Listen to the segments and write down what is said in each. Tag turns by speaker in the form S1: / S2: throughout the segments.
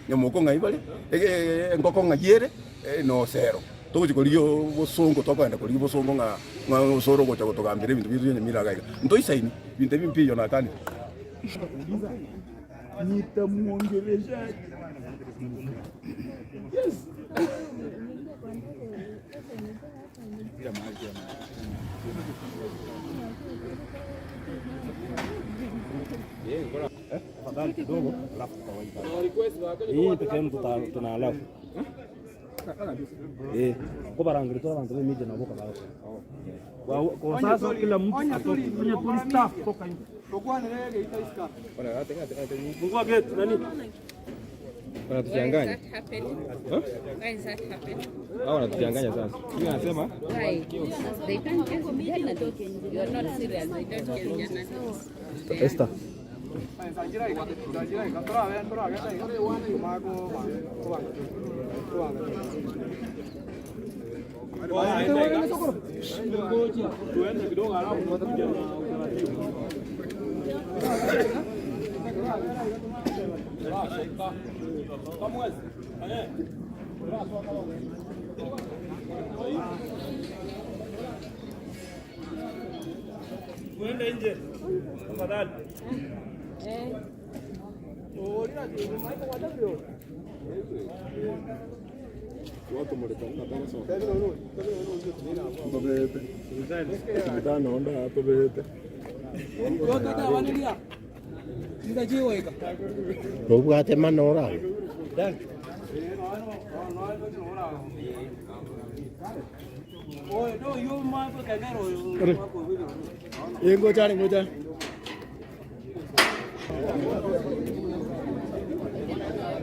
S1: Nyamoko ng'ai bare, engoko ng'ai ere, na Osero. Togochia korigia obosongo, tokogenda korigia obosongo ng'a ng'a osoro ogocha gotogambera ebinto biaito bia Nyamira iga iga. Ntoisaini, binto ebi mpiyo nakanire. Yes.
S2: Hii peke yenu tuna alafu. Eh, kwa barangiri tu abantu be media na boka bao. Kwa sasa kila mtu atoke. Kwenye police staff toka nje. Fungua gate nani?
S3: Wanatuchanganya.
S4: Why is that happening?
S3: Hao wanatuchanganya sasa. Huyu anasema
S4: Why? They can't kill journalists. You are not serious. They don't kill journalists.
S2: Esther. Tuende nje. Tafadhali.
S5: Nobwate manora.
S2: Ngoja ngoja.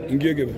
S1: Ingie gebe.